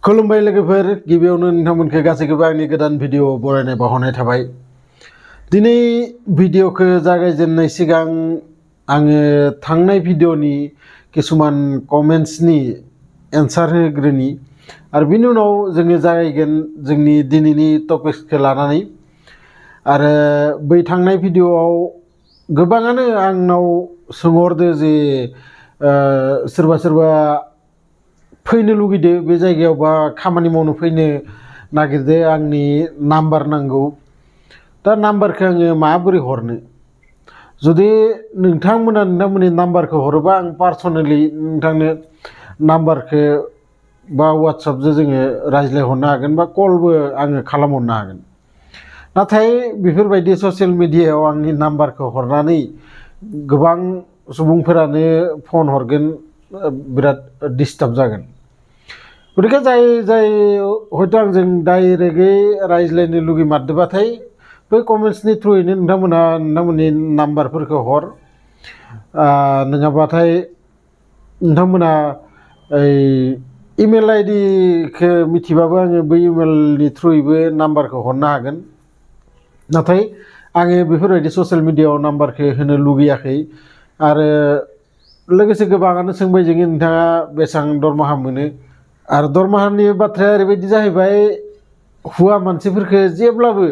खुलुमबाय लोगोफोर गिबियावनो नोंथांमोनखौ गासैखौबो आंनि गोदान भिडिअ बरायनाय बावहरनाय थाबाय। दिनै भिडिअखौ जागायजेननाय सिगां आङो थांनाय भिडिअनि किसुमान कमेन्ट्सनि एन्सार होग्रोनि आरो बिनि उनाव जोङो जागायगोन जोंनि दिनैनि टपिक्सखौ लानानै। आरो बै थांनाय भिडिअआव गोबाङानो आंनाव सोंहरदो जे सोरबा सोरबा फैनो लुगैदो बे जायगायाव बा खामानि मावनो फैनो नागिरदो आंनि नाम्बार नांगौ। दा नाम्बारखौ आङो माबोरै हरनो? जुदि नोंथांमोननि नाम्बारखौ हरोबा आं पार्सनेलि नोंथांनो नाम्बारखौ बा वाट्सएपजों जोङो रायज्लायहरनो हागोन बा कलबो आङो खालामहरनो हागोन। नाथाय बेफोरबायदि ससियेल मिडियायाव आंनि नाम्बारखौ हरनानै गोबां सुबुंफोरानो फन हरगोन, बिराद डिस्टार्ब जागोन। गतिके जाय हयथ' आंजों डाइरेक्टयै रायज्लायनो लुगैमारदोंबाथाय बै कमेन्ट्सनि थ्रुयैनो नोंथांमोननि नाम्बारफोरखौ हर। नङाबाथाय नोंथांमोना इमेल आइडिखौ मिथिबाबो आङो बै इमेलनि थ्रुयैबो नाम्बारखौ हरनो हागोन। नाथाय आङो बेफोरबायदि ससियेल मिडियायाव नाम्बारखौ होनो लुगैयाखै। आरो लोगोसे गोबाङानो सोंबाय जोङो नोंथाङा बेसेबां दरमाहा मोनो? आरो दरमाहानि बाथ्राया ओरैबायदि जाहैबाय, हौवा मानसिफोरखौ जेब्लाबो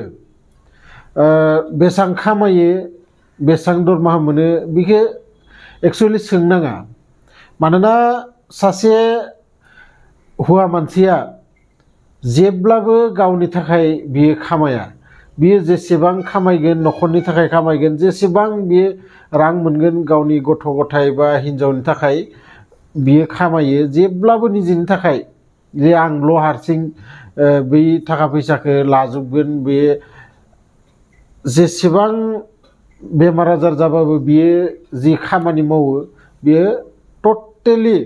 बेसेबां खामायो बेसेबां दरमाहा मोनो बेखौ एक्सुवेलि सोंनाङा। मानोना सासे हौवा मानसिया जेब्लाबो गावनि थाखाय बियो खामाया। बियो जेसेबां खामायगोन न'खरनि थाखाय खामायगोन, जेसेबां बियो रां मोनगोन गावनि गथ' गथाय बा हिन्जावनि थाखाय बियो खामायो, जेब्लाबो निजेनि थाखाय जे आंल' हारसिं बै थाखा फैसाखौ लाजोबगोन। बे जेसेबां बेमार आजार जाबाबो बियो जि खामानि मावो बियो टटेलि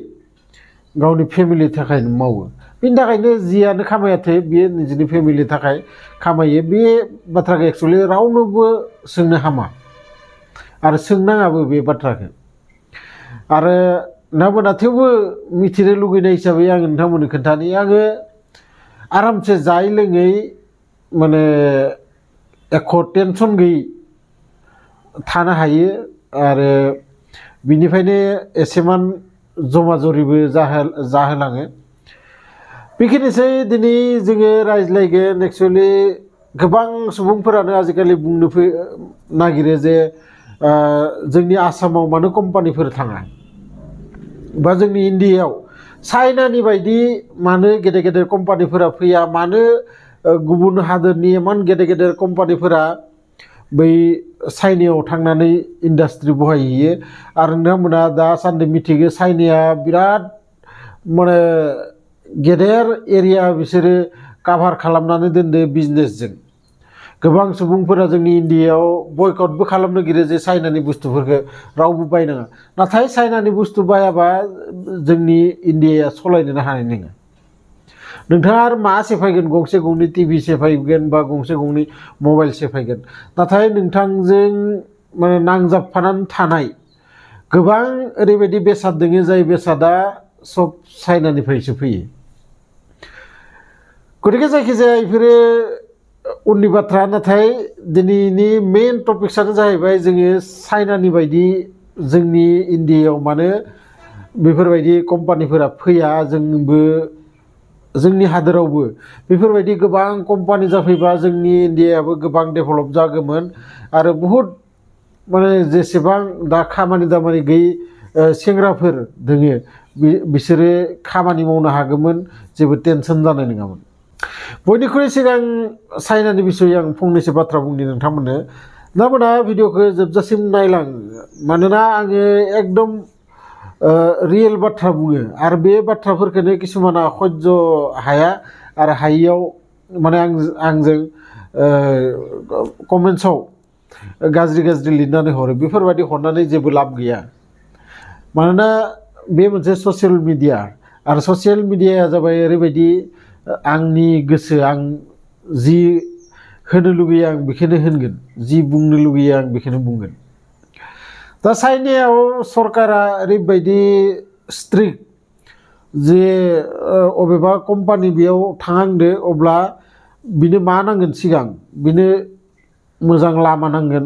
गावनि फेमिलिनि थाखायनो मावो। बिनि थाखायनो जियानो खामायाथो बियो निजेनि फेमिलिनि थाखाय खामायो। बे बाथ्राखौ एक्सुवेलि रावनोबो सोंनो हामा आरो सोंनाङाबो बे बाथ्राखौ। आरो नोंथांमोना थेवबो मिथिनो लुगैनाय हिसाबै आं नोंथांमोननो खोन्थानि, आङो आरामसे जायै लोङै माने एख' टेनसन गैयै थानो हायो। आरो बिनिफ्रायनो एसेमान जमा जरिबो जाहोलाङो। बेखिनिसै दिनै जोङो रायज्लायगोन। एक्सुवेलि गोबां सुबुंफोरानो आजिखालि बुंनो नागिरो जे जोंनि आसामाव मानो कम्पानिफोर थाङा, बा जोंनि इन्डियायाव चाइनानि बायदि मानो गेदेर गेदेर कम्पानिफोरा फैया, मानो गुबुन हादोरनि इमान गेदेर गेदेर कम्पानिफोरा बै चाइनायाव थांनानै इन्डास्ट्रि बहायहैयो। आरो नोंथांमोना दासान्दि मिथिगो चाइनाया बिराद माने गेदेर एरिया बिसोरो काभार खालामनानै दोनदो बिजनेसजों। गोबां सुबुंफोरा जोंनि इन्डियायाव बयकटबो खालामनो नागिरो जे चाइनानि बुस्थुफोरखौ रावबो बायनाङा। नाथाय चाइनानि बुस्थु बायाबा जोंनि इन्डियाया सलायनोनो हानाय नङा। नोंथाङा आरो मा सेफायगोन? गंसे गंनै टिभि सेफायगोन बा गंसे गंनै मबाइल सेफायगोन। नाथाय नोंथांजों माने नांजाबफानानै थानाय गोबां ओरैबायदि बेसाद दङ जाय बेसादा सब चाइनानिफ्रायसो फैयो। गतिके जायखिजाया बेफोरो उननि बाथ्रा। नाथाय दिनैनि मेन टपिक्सआनो जाहैबाय जोङो चाइनानि बायदि जोंनि इन्डियायाव मानो बेफोरबायदि कम्पानिफोरा फैया। जोंनि हादोरावबो बेफोरबायदि गोबां कम्पानि जाफैबा जोंनि इन्डियायाबो गोबां डेभेलप जागौमोन। आरो बहुद माने जेसेबां दा खामानि दामानि गैयै सेंग्राफोर दोङो बिसोरो खामानि मावनो हागौमोन, जेबो टेनसन जानाय नङामोन। बयनिख्रुइ सिगां चाइनानि बिसयै आं फंनैसो बाथ्रा बुंनि नोंथांमोननो। नोंथांमोना भिडिअखौ जोबजासिम नायलां, मानोना आङो एकदम रियेल बाथ्रा बुङो। आरो बे बाथ्राफोरखौनो किसुमाना सयज' हाया आरो हायियाव माने आंजों कमेन्ट्सआव गाज्रि गाज्रि लिरनानै हरो। बेफोरबायदि हरनानै जेबो लाब गैया। मानोना बे मोनसे ससियेल मिडिया, आरो ससियेल मिडियाया जाबाय ओरैबायदि आंनि गोसो, आं जि होनो लुगैयो आं बेखौनो होनगोन, जि बुंनो लुगैयो आं बेखौनो बुंगोन। दा चाइनायाव सरकारा ओरैबायदि स्ट्रिक्ट, जे अबेबा कम्पानि बेयाव थांहांदो अब्ला बिनो मा नांगोन सिगां बिनो मोजां लामा नांगोन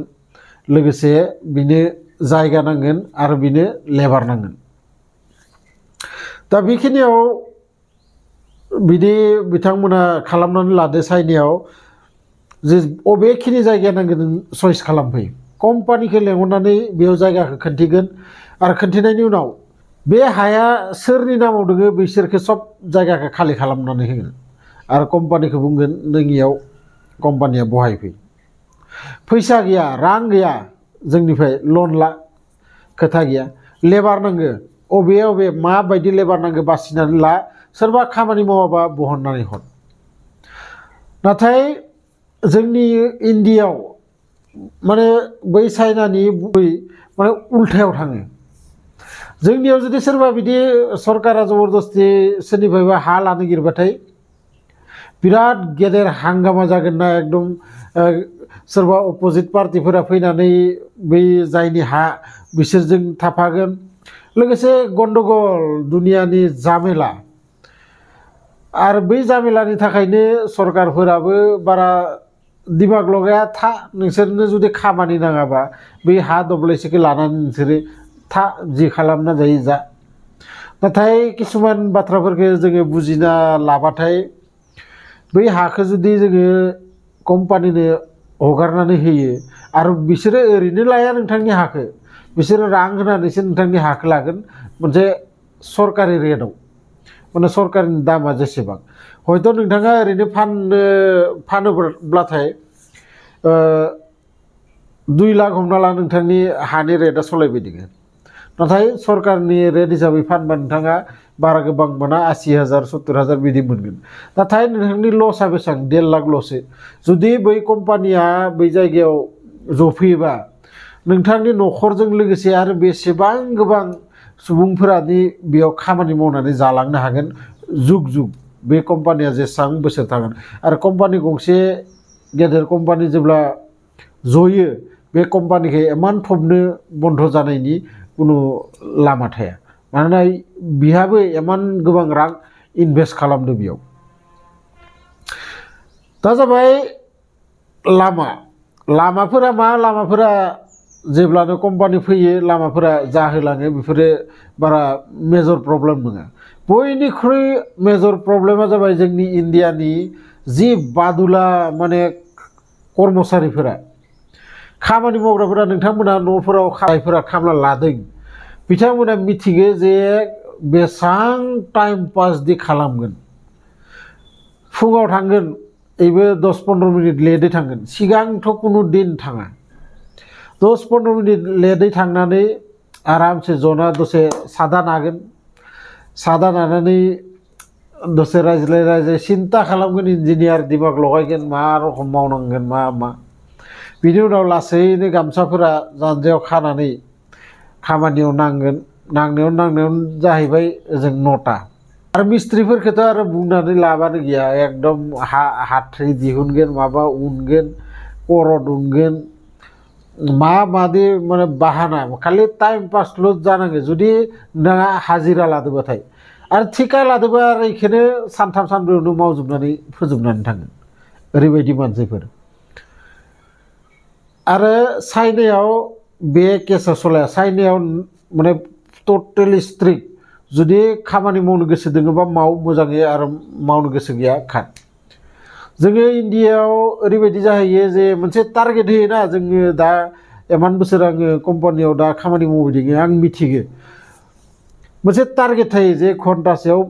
लोगोसे बिनो जायगा नांगोन आरो बिनो लेबार नांगोन दा बेखिनियाव बिदि बिथांमोना खालामनानै लादो चाइनायाव जे अबेखिनि जायगा नांगोन चइस खालामफै कम्पानिखौ लेंहरनानै बेयाव जायगाखौ खोन्थिगोन आरो खोन्थिनायनि उनाव बे हाया सोरनि नामाव दोङो बिसोरखौ सब जायगाखौ खालि खालामनानै होगोन आरो कम्पानिखौ बुंगोन नोंनियाव कम्पानिया बहायफै फैसा गैया रां गैया जोंनिफ्राय लन ला खोथा गैया लेबार नांगो अबे माबायदि लेबार नांगो बासिनानै ला सोरबा खामानि मावाबा बहननानै हर नाथाय जोंनि इन्डियायाव माने बै चाइनानि माने उल्थायाव थाङो जोंनियाव जुदि सोरबा बिदि सरकारा जबरदस्ति सोरनिफ्रायबा हा लानो गिरबाथाय बिराद गेदेर हांगामा जागोन ना एकदम सोरबा अपोजिट पार्टिफोरा फैनानै बै जायनि हा बिसोरजों थाफागोन लोगोसे गन्डगल दुनियानि जामेला आरो बै जामेलानि थाखायनो सरकारफोराबो बारा दिमाग लगाया था नोंसोरनो जुदि खामानि नाङाबा बै हा दब्लायसेखौ लानानै नोंसोरो था जि खालामना जायो जा नाथाय किसुमान बाथ्राफोरखौ जोङो बुजिना लाबाथाय बै हाखौ जुदि जोङो कम्पानिनो हगारनानै होयो आरो बिसोरो ओरैनो लाया नोंथांनि हाखौ बिसोरो रां होनानैसो नोंथांनि हाखौ लागोन मोनसे सरकारि रेटआव माने सरकारनि दामा जेसेबां हयथ' नोंथाङा ओरैनो फानोब्लाथाय 2 लाख हमना ला नोंथांनि हानि रेटआ सलायबाय दङ नाथाय सरकारनि रेट हिसाबै फानबा नोंथाङा बारा गोबां मोना 80,000 70,000 बिदि मोनगोन नाथाय नोंथांनि लसआ बेसेबां 1.5 लाख लसो जुदि बै कम्पानिया बै जायगायाव जफैयोबा नोंथांनि न'खरजों लोगोसे आरो बेसेबां गोबां सुबुंफोरादि बेयाव खामानि मावनानै जालांनो हागोन जुग जुग बे कम्पानिया जेसेबां बोसोर थागोन आरो कम्पानि गंसे गेदेर कम्पानि जेब्ला जयो बे कम्पानिखौ इमान थबनो बन्द जानायनि कुनु लामा थाया मानोना बिहाबो इमान गोबां रां इनभेस्ट खालामदों बेयाव दा जाबाय लामाफोरा मा लामाफोरा जेब्लानो कम्पानि फैयो लामाफोरा जाहोलाङो बेफोरो बारा मेजर प्रब्लेम नङा बयनिख्रुइ मेजर प्रब्लेमा जाबाय जोंनि इन्डियानि जि बादुला माने कर्मचारिफोरा खामानि मावग्राफोरा नोंथांमोना न'फोराव खायफोरा खामला लादों बिथांमोना मिथिगो जे बेसां टाइम पास दि खालामगोन फुङाव थांगोन एबो 10-15 मिनिट लेटै थांगोन सिगांथ' कुनु दिन थाङा 10-15 मिनिट लेटै थांनानै आरामसे जना दसे सादा नागोन सादा नानानै दसे रायज्लाय सिन्ता खालामगोन इन्जिनियार दिमाग लगायगोन मा रखम मावनांगोन मा बिनि उनाव लासैनो गामसाफोरा जानजियाव खानानै खामानियाव नांनायाव जाहैबाय ओजों 9टा आरो मिस्ट्रिफोरखौथ' आरो बुंनानै लाबानो गैया एकदम हाथ्रि दिहुनगोन माबा उनगोन करद उनगोन मादि माने बाहाना खालि टाइम पासल' जानांगौ जुदि नोंहा हाजिरा लादोबाथाय आरो थिका लादोबा आरो बेखौनो सानथाम सानब्रैयावनो मावजोबनानै फोजोबनानै थाङो ओरैबायदि मानसिफोर आरो चाइनायाव बे केसा सलाया चाइनायाव माने टटेलि स्ट्रिक्ट जुदि खामानि मावनो गोसो दोङोबा माव मोजाङै आरो मावनो गोसो गैया खाट जोङो इन्डियायाव ओरैबायदि जाहैयो जे मोनसे टारगेट होयोना जोङो दा इमान बोसोर आङो कम्पानियाव दा खामानि मावबाय दङ आं मिथिगो मोनसे टारगेट थायो जे घन्टासेयाव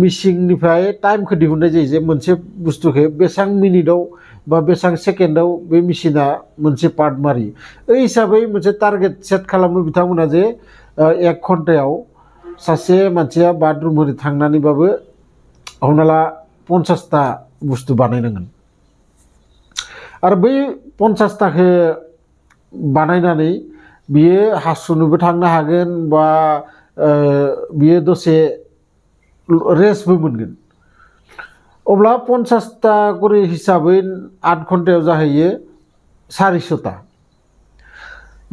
मिसिंनिफ्राय टाइमखौ दिहुननाय जायो जे मोनसे बुस्थुखौ बेसेबां मिनिटआव बा बेसेबां सेकेन्डआव बे मेसिना मोनसे पार्ट मारियो ओइ हिसाबै मोनसे टारगेट सेट खालामो बिथांमोना जे 1 घन्टायाव सासे मानसिया बाथरुम होनो थांनानैबाबो हमना ला 50टा बुस्थु बानायनांगोन आरो बै 50टाखौ बानायनानै बियो हासुनोबो थांनो हागोन बा बियो दसे रेस्टबो मोनगोन अब्ला 50टा करे हिसाबै 8 घन्टायाव जाहैयो 400टा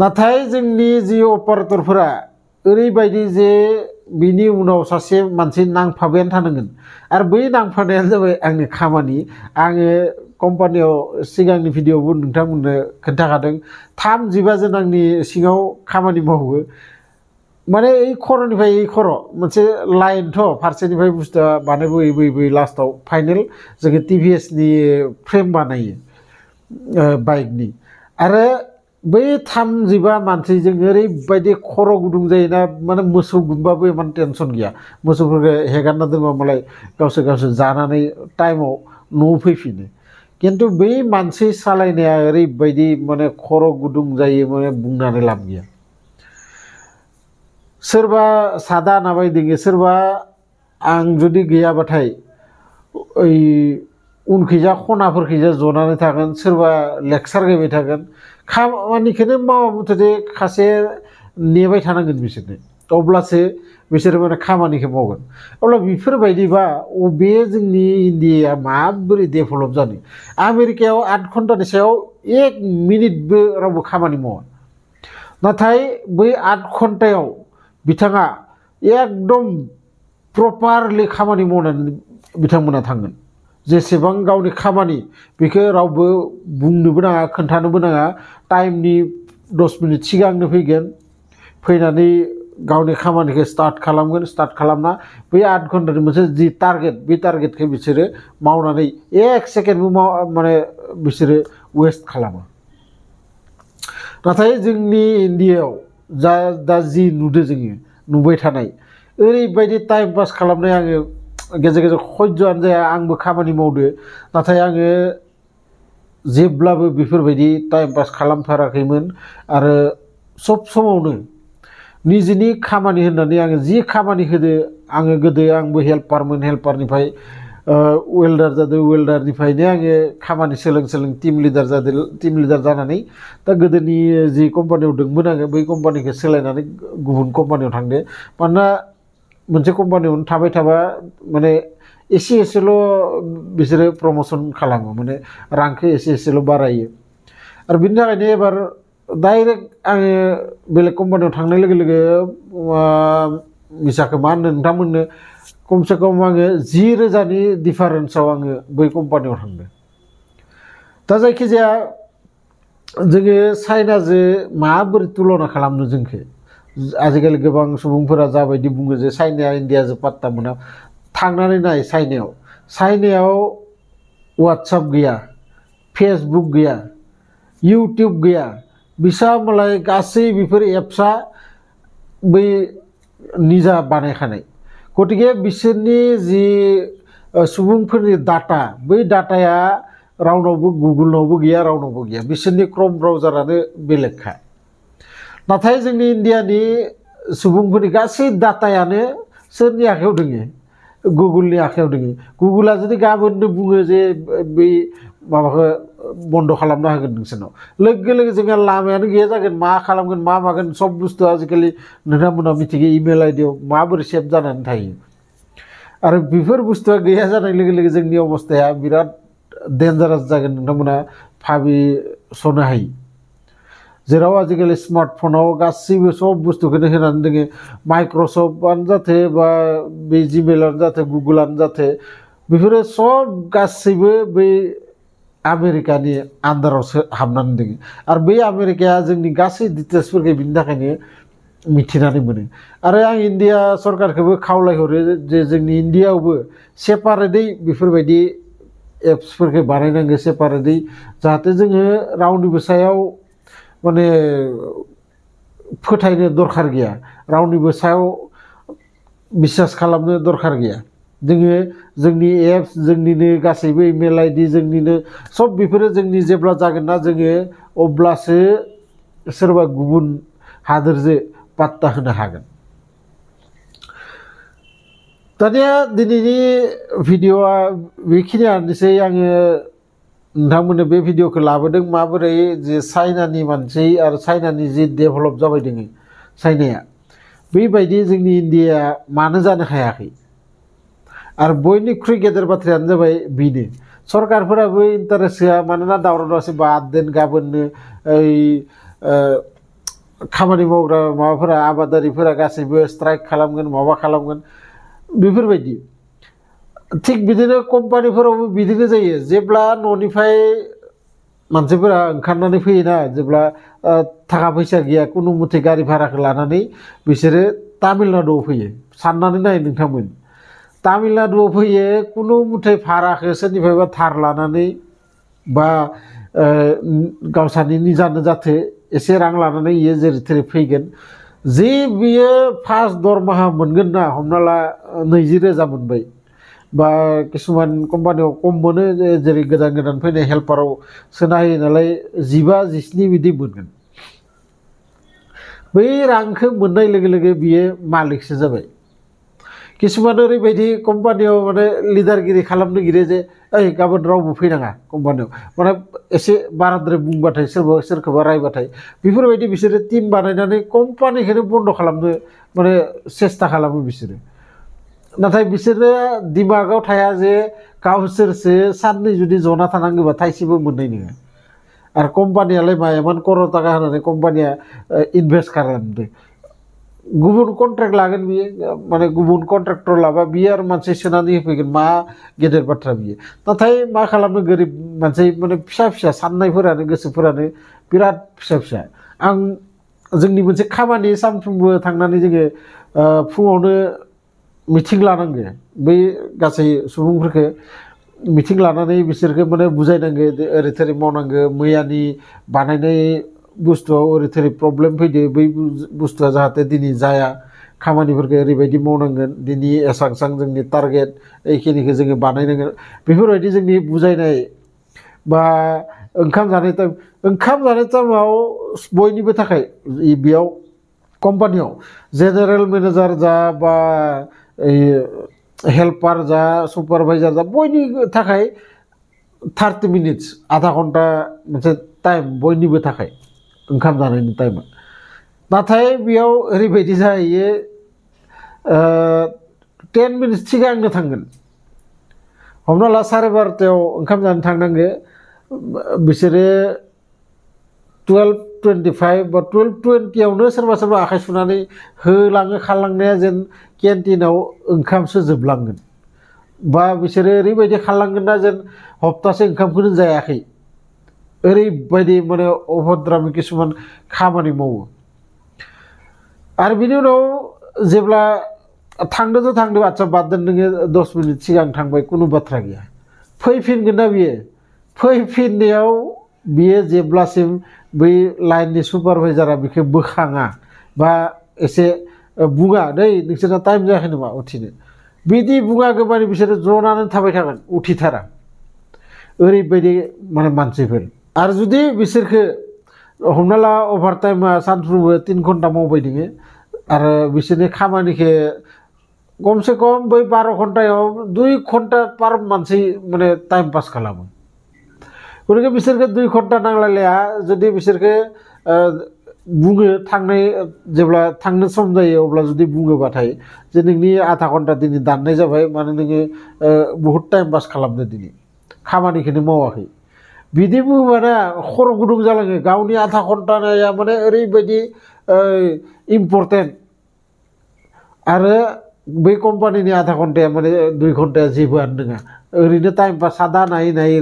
नाथाय जोंनि जि अपारेटरफोरा ओरैबायदि जे बिनि उनाव सासे मानसि नांफाबायानो थानांगोन आरो बै नांफानायानो जाबाय आंनि खामानि आङो कम्पानियाव सिगांनि भिडिअ'आवबो नोंथांमोननो खोन्थाखादों 35 जन आंनि सिङाव खामानि मावो माने এই खर'निफ्राय এই खर' मोनसे लाइनथ' फारसेनिफ्राय बुस्थुआ बानायबोयै बोयै बोयै लास्टआव फाइनेल जोङो टिभिएसनि फ्रेम बानायो बाइकनि आरो बै 35 मानसिजों ओरैबायदि खर' गुदुं जायोना माने मोसौ गुमबाबो इमान टेनसन गैया मोसौफोरखौ हेगारना दोनबा मालाय गावसोर जानानै टाइमाव न'आव फैफिनो खिन्थु बै मानसि सालायनाया ओरैबायदि माने खर' गुदुं जायो माने बुंनानै लाब गैया सोरबा सादा नाबाय दोङो सोरबा आं जुदि गैयाबाथाय ओइ उनखैजा खनाफोरखैजा जनानै थागोन सोरबा लेक्सार होबाय थागोन खामानिखौनो मावा मथथे खासे नेबाय थानांगोन बिसोरनो अब्लासो बिसोर माने खामानिखौ मावगोन अब्ला बेफोरबायदिबा बे जोंनि इन्डियाया माबोरै डेभेलप जानो आमेरिकायाव 8 घन्टानि सायाव 1 मिनिटबो रावबो खामानि मावा नाथाय बै 8 घन्टायाव बिथाङा एकदम प्रपारलि खामानि मावनानै बिथांमोना थांगोन जेसेबां गावनि खामानि बेखौ रावबो बुंनोबो नाङा खोन्थानोबो नाङा टाइमनि 10 मिनिट सिगांनो फैगोन फैनानै गावनि खामानिखौ स्टार्ट खालामगोन स्टार्ट खालामना बै 8 घन्टानि मोनसे जि टारगेट बे टारगेटखौ बिसोरो मावनानै 1 सेकेन्डबो माने बिसोरो वेस्ट खालामो नाथाय जोंनि इन्डियायाव दा जि नुदों जोङो नुबाय थानाय ओरैबायदि टाइम पास खालामनाय आङो गेजेर गेजेर सह्यआनो जाया आंबो खामानि मावदो नाथाय आङो जेब्लाबो बेफोरबायदि टाइम पास खालामथाराखैमोन आरो सब समावनो निजेनि खामानि होननानै आङो जि खामानि होदो आङो गोदो आंबो हेल्पारमोन हेल्पारनिफ्राय वेल्डार जादों वेल्डारनिफ्रायनो आङो खामानि सोलों टीम लिडार जानानै दा गोदोनि जि कम्पानियाव दंमोन आङो बै कम्पानिखौ सोलायनानै गुबुन कम्पानियाव थांदो मानोना मोनसे कम्पानियावनो थाबाय थाबा माने एसेल' बिसोरो प्रमोशन खालामो माने रांखौ एसेल' बारायो आरो बिनि थाखायनो एबार डाइरेक्ट आङो बेलेग कम्पानियाव थांनाय लोगो लोगो मिसाखौ मा होनो नोंथांमोननो खमसे खम आङो 10,000नि डिफारेन्सआव आङो बै कम्पानियाव थांदों दा जायखिजाया जोङो चाइनाजों माबोरै तुलना खालामनो जोंखौ आजिखालि गोबां सुबुंफोरा जाबायदि बुङो जे चाइनाया इन्डियाजों पात्ता मोना थांनानै नाय चाइनायाव वाट्सएप गैया फेसबुक गैया इउटुब गैया बिसा मालाय गासै बेफोर एप्सआ बै निजा बानायखानाय गतिके बिसोरनि जि सुबुंफोरनि डाटा बै डाटाया रावनावबो गुगोलनावबो गैया रावनावबो गैया बिसोरनि क्रोम ब्राउजारानो बेलेगखा नाथाय जोंनि इन्डियानि सुबुंफोरनि गासै डाटायानो सोरनि आखायाव दोङो गुगोलनि आखायाव दोङो गुगोला जुदि गाबोननो बुङो जे बै माबाखौ बन्द' खालामना होगोन नोंसोरनाव लोगो लोगो जोंहा लामायानो गैया जागोन मा खालामगोन मा मागोन सब बुस्थु आजिखालि नोंथांमोना मिथिगौ इमेल आइडियाव माबोरै सेभ जानानै थायो आरो बेफोर बुस्थुआ गैया जानाय लोगो लोगो जोंनि अबस्थाया बिराद डेन्जारास जागोन नोंथांमोना भाबिसनो हायो जेराव आजिखालि स्मार्टफनाव गासैबो सब बुस्थुखौनो होनानै दोङो माइक्रसफ्टआनो जाथे बा बे जिमेलानो जाथे गुगोलानो जाथे बेफोरो सब गासैबो बै आमेरिकानि आन्दारावसो हाबनानै दोङो आरो बै आमेरिकाया जोंनि गासै डिटेल्सफोरखौ बिनि थाखायनो मिथिनानै मोनो आरो आं इन्डिया सरकारखौबो खावलायहरो जे जोंनि इन्डियायावबो सेपारेटै बेफोरबायदि एप्सफोरखौ बानायनांगौ सेपारेटै जाहाथे जोङो रावनिबो सायाव माने फोथायनो दरखार गैया रावनिबो सायाव बिसास खालामनो दरखार गैया जोङो जोंनि एप्स जोंनिनो गासैबो इमेल आइडि जोंनिनो सब बेफोरो जोंनि जेब्ला जागोन ना जोङो अब्लासो सोरबा गुबुन हादोरजों पात्ता होनो हागोन दानिया दिनैनि भिडिअआ बेखिनियानोसै आङो नोंथांमोननो बे भिडिअखौ लाबोदों माबोरै जे चाइनानि मानसि आरो चाइनानि जि डेभेलप जाबाय दोङो चाइनाया बेबायदि जोंनि इन्डियाया मानो जानो हायाखै आरो बयनिख्रुइ गेदेर बाथ्रायानो जाबाय बेनो सरकारफोराबो इन्टारेस्ट होआ मानोना दावराव दावसि बाद दोन गाबोननो ओइ खामानि मावग्रा माबाफोरा आबादारिफोरा गासैबो स्ट्राइक खालामगोन माबा खालामगोन बेफोरबायदि थिग बिदिनो कम्पानिफोरावबो बिदिनो जायो जेब्ला न'निफ्राय मानसिफोरा ओंखारनानै फैयोना जेब्ला थाखा फैसा गैया कुनु मथे गारि भाराखौ लानानै बिसोरो तामिलनाडुआव फैयो साननानै नाय नोंथांमोन तामिलनाडुआव फैयो कुनु मथे भाराखौ सोरनिफ्रायबा धार लानानै बा गावसानि निजानो जाथो एसे रां लानानै इयो जेरै थेरै फैगोन जे बियो फार्स्ट दरमाहा मोनगोन ना हमना ला 20,000 मोनबाय बा किसुमान कम्पानियाव खम मोनो जेरै गोदान गोदान फैनाय हेल्पाराव सोना होयो नालाय 15-17 बिदि मोनगोन बै रांखौ मोननाय लोगो लोगो बियो मालिकसो जाबाय किसुमान ओरैबायदि कम्पानियाव माने लिडारगिरि खालामनो गिरो जे ओइ गाबोन रावबो फैनाङा कम्पानियाव माने एसे बाराद्राय बुंबाथाय सोरखौबा रायबाथाय बेफोरबायदि बिसोरो टिम बानायनानै कम्पानिखौनो बन्द खालामनो माने सेस्था खालामो बिसोरो नाथाय बिसोरो दिमागाव थाया जे गावसोरसो साननै जुदि जना थानांगौबा थाइसेबो मोननाय नङा आरो कम्पानियालाय मा इमान करोड़ टाका होनानै कम्पानिया इनभेस्ट खालामदों गुबुन कन्ट्रेक्ट लागोन बियो माने गुबुन कन्ट्रेक्टर लाबा बियो आरो मानसि सोनानै होफैगोन मा गेदेर बाथ्रा बियो नाथाय मा खालामनो गोरिब मानसि माने फिसा फिसा साननायफोरानो गोसोफोरानो बिराद फिसा फिसा आं जोंनि मोनसे खामानि सानफ्रोमबो थांनानै जोङो फुङावनो मिटिं लानांगो बै गासै सुबुंफोरखौ मिटिं लानानै बिसोरखौ माने बुजायनांगो ओरै थोरै मावनांगो मैयानि बानायनाय बुस्थुआव ओरै थोरै प्रब्लेम फैदो बै बुस्थुआ जाहाथे दिनै जाया खामानिफोरखौ ओरैबायदि मावनांगोन दिनै एसां जोंनि टारगेट এইखिनिखौ जोङो बानायनांगोन बेफोरबायदि जोंनि बुजायनाय बा ओंखाम जानाय टाइमाव बयनिबो थाखाय बेयाव कम्पानियाव जेनेरेल मेनेजार जा बा हेल्पार जा सुपारभाइजार जा बयनिबो थाखाय 30 मिनिट्स आधा घन्टा मोनसे टाइम बयनिबो थाखाय ओंखाम जानायनि टाइमा नाथाय बेयाव ओरैबायदि जाहैयो 10 मिनिट्स सिगांनो थांगोन हमना ला 12:30 ओंखाम जानो थांनांगो बिसोरो 12:25 बा 12:20 सोरबा सोरबा आखाइ सुनानै होलाङो खालांनाया जेन केन्टिनाव ओंखामसो जोबलांगोन बा बिसोरो ओरैबायदि खालांगोन ना जेन हप्तासे ओंखामखौनो जायाखै ओरैबायदि माने अभद्रामि किसुमान खामानि मावो आरो बिनि उनाव जेब्ला थांदोंथ' थांदों आच्चा बाद दोन नोङो 10 मिनिट सिगां थांबाय कुनु बाथ्रा गैया फैफिनगोन ना बियो फैफिननायाव बियो जेब्लासिम बै लाइननि सुपारभाइजारा बिखौ बोखाङा बा एसे बुङा दै नोंसोरना टाइम जायाखै नामा उथिनो बिदि बुङागौमानि बिसोरो जनानै थाबाय थागोन उथिथारा ओरैबायदि माने मानसिफोर आरो जुदि बिसोरखौ हमना ला अभार टाइमा सानफ्रोमबो 3 घन्टा मावबाय दोङो आरो बिसोरनि खामानिखौ कमसे कम बै 12 घन्टायाव 2 घन्टा पार मानसि माने टाइम पास खालामो गतिके बिसोरखौ 2 घन्टा नांलायलाया जुदि बिसोरखौ बुङो थांनाय जेब्ला थांनो सम जायो अब्ला जुदि बुङोबाथाय जे नोंनि आधा घन्टा दिनै दाननाय जाबाय माने नोङो बहुत टाइम पास खालामदो दिनै खामानिखौनो मावाखै बिदि बुङोबाना खर' गुदुं जालाङो गावनि आधा घन्टाया माने ओरैबायदि इम्पर्टेन्ट आरो बै कम्पानिनि आधा घन्टाया माने 2 घन्टाया जेबोआनो नङा ओरैनो टाइम पास सादा नायै नायै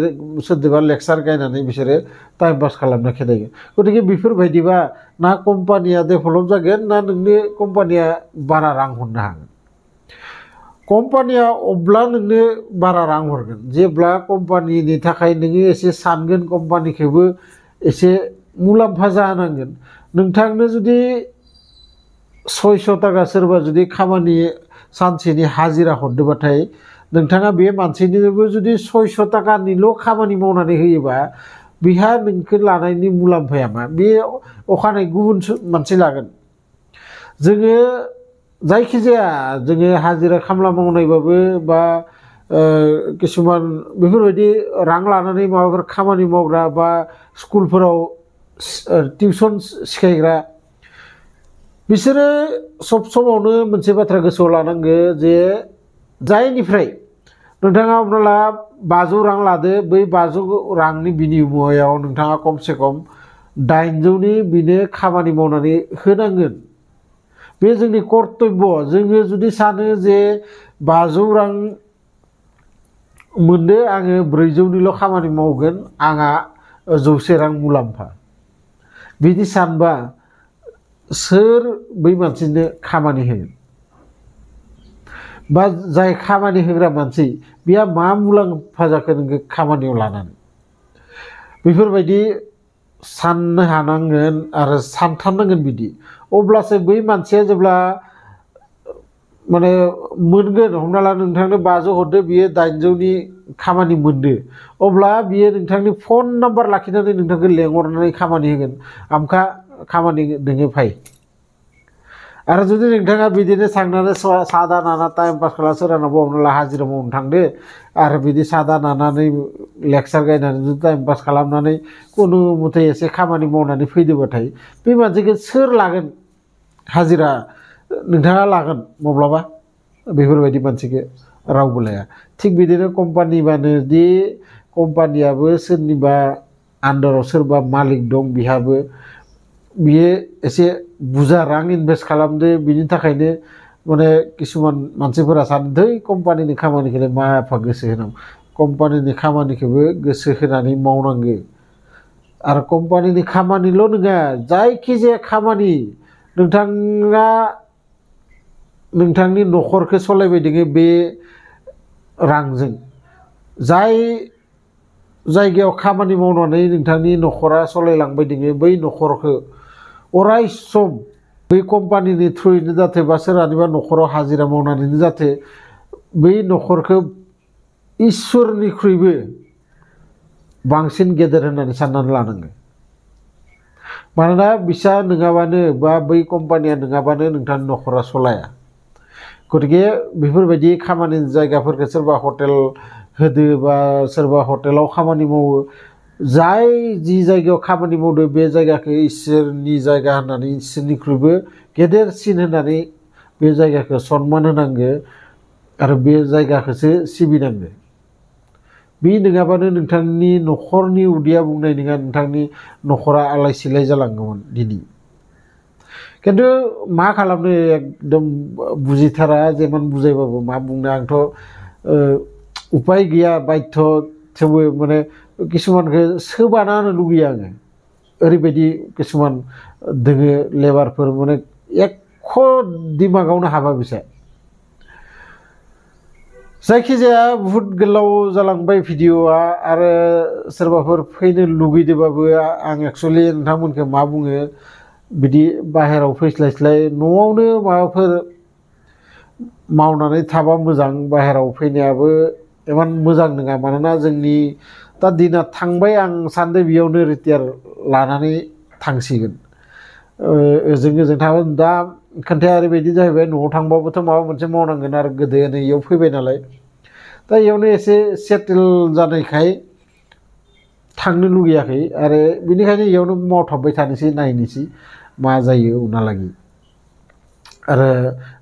सोरदोबा लेक्सार गायनानै बिसोरो टाइम पास खालामना खेदायो गतिके बेफोरबायदिबा ना कम्पानिया डेभेलप जागोन ना नोंनि कम्पानिया बारा रां हरनो हागोन कम्पानिया अब्ला नोंनो बारा रां हरगोन जेब्ला कम्पानिनि थाखाय नोङो एसे सानगोन कम्पानिखौबो एसे मुलाम्फा जानांगोन नोंथांनो जुदि 600 टाका सोरबा जुदि खामानि सानसेनि हाजिरा हरदोबाथाय नोंथाङा बे मानसिनोबो जुदि 600 टाकानिल' खामानि मावनानै होयोबा बिहा नोंखौ लानायनि मुलाम्फाया मा बे अखानायै गुबुन मानसि लागोन जोङो जायखिजाया जोङो हाजिरा खामला मावनायबाबो बा किसुमान बेफोरबायदि रां लानानै माबाफोर खामानि मावग्रा बा स्कुलफोराव टिउसन सिखायग्रा बिसोरो सब समावनो मोनसे बाथ्रा गोसोआव लानांगो जे जायनिफ्राय नोंथाङा हमना ला 500 रां लादो बै 500 रांनि बिनिमयाव नोंथाङा कमसे कम 800नि बिनो खामानि मावनानै होनांगोन बे जोंनि कर्तब्य जोङो जुदि सानो जे 500 रां मोनदो आङो 400निल' खामानि मावगोन आंहा 100 रां मुलाम्फा बिदि सानबा सोर बै मानसिनो खामानि होगोन बा जाय खामानि होग्रा मानसि बिया मा मुलाम्फा जाखो नोङो खामानियाव लानानै बेफोरबायदि साननो हानांगोन आरो सानथारनांगोन बिदि अब्लासो बै मानसिया जेब्ला माने मोनगोन हमना ला नोंथांनो 500 हरदो बियो 800नि खामानि मोनदो अब्ला बियो नोंथांनि फन नाम्बार लाखिनानै नोंथांखौ लेंहरनानै खामानि होगोन आमखा खामानि दोङो फाय आरो जुदि नोंथाङा बिदिनो थांनानै सादा नाना टाइम पास खालाम सोरहानावबा हमना ला हाजिरा मावनो थांदो आरो बिदि सादा नानानै लेक्सार गायनानै जुदि टाइम पास खालामनानै खुनु मथे एसे खामानि मावनानै फैदोबाथाय बे मानसिखौ सोर लागोन हाजिरा नोंथाङा लागोन माब्लाबा बेफोरबायदि मानसिखौ रावबो लाया थिग बिदिनो कम्पानिबानो दि कम्पानियाबो सोरनिबा आन्डाराव सोरबा मालिक दं बिहाबो बियो एसे बुरजा रां इनभेस्ट खालामदो बिनि थाखायनो माने किसुमान मानसिफोरा सानो दै कम्पानिनि खामानिखौलाय मा एफा गोसो होनांगौ कम्पानिनि खामानिखौबो गोसो होनानै मावनांगौ आरो कम्पानिनि खामानिल' नङा जायखिजाया खामानि नोंथाङा नोंथांनि न'खरखौ सालायबाय दङ बे रांजों जाय जायगायाव खामानि मावनानै नोंथांनि न'खरा सालायलांबाय दङ बै न'खरखौ अराय सम बै कम्पानिनि थ्रुयैनो जाथे बा सोरहानिबा न'खराव हाजिरा मावनानैनो जाथे बै न'खरखौ इसोरनिख्रुइबो बांसिन गेदेर होननानै साननानै लानांगौ मानोना बिसा नङाबानो बा बै कम्पानिया नङाबानो नोंथांनि न'खरा सलाया गतिके बेफोरबायदि खामानि जायगाफोरखौ सोरबा हटेल होदो बा सोरबा हटेलाव खामानि मावो जाय जि जायगायाव खामानि मावदो बे जायगाखौ इसोरनि जायगा होननानै इसोरनिख्रुइबो गेदेरसिन होननानै बे जायगाखौ सनमान होनांगौ आरो बे जायगाखौसो सिबिनांगौ बे नङाबानो नोंथांनि न'खरनि उदैया बुंनाय नङा नोंथांनि न'खरा आलाय सिलाय जालांगौमोन दिनै खिन्थु मा खालामनो एकदम बुजिथारा जेमान बुजायबाबो मा बुंनो आंथ' उपाय गैया बाध्य थेवबो माने किसुमानखौ सोबाना होनो लुगैयो आङो ओरैबायदि किसुमान दोङो लेबारफोर माने एख' दिमागावनो हाबा बिसोर जायखिजाया बुहुत गोलाव जालांबाय भिडिअआ आरो सोरबाफोर फैनो लुगैदोंबाबो आं एक्सुवेलि नोंथांमोनखौ मा बुङो बिदि बाहेराव फैस्लायस्लाय न'आवनो माबाफोर मावनानै थाबा मोजां बाहेराव फैनायाबो इमान मोजां नङा मानोना जोंनि दा दिना थांबाय आं सानदों बेयावनो रिटायार लानानै थांसिगोन ओजों थागोन दा खोन्थाया ओरैबायदि जाहैबाय न'आव थांबाबोथ' माबा मोनसे मावनांगोन आरो गोदो नै इयाव फैबाय नालाय दा इयावनो एसे सेटेल जानायखाय थांनो लुगैयाखै आरो बेनिखायनो इयावनो मावथाबबाय थानोसै नायनोसै मा जायो उनहालागै आरो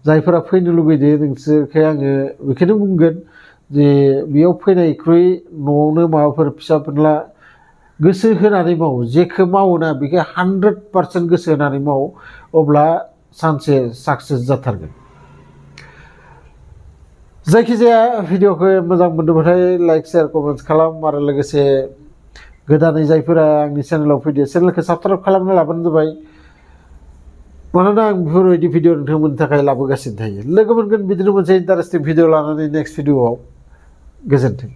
जायफोरा फैनो लुगैदो नोंसोरखौ आङो बेखौनो बुंगोन जे बेयाव फैनायख्रुइ न'आवनो माबाफोर फिसा फिनला गोसो होनानै माव जेखौ मावोना बेखौ 100% गोसो होनानै माव अब्ला सानसे साक्सेस जाथारगोन जायखिजाया भिडिअखौ मोजां मोनदोंबाथाय लाइक शेयार कमेन्ट खालाम आरो लोगोसे गोदानै जायफोरा आंनि चेनेलाव फैदो चेनेलखौ साबसक्राइब खालामना लाबानो जाबाय मानोना आं बेफोरबायदि भिडिअ नोंथांमोननि थाखाय लाबोगासिनो थायो लोगो मोनगोन बिदिनो मोनसे इन्टारेस्टिं भिडिअ लानानै नेक्स्ट भिडिअआव गोजोन्थों।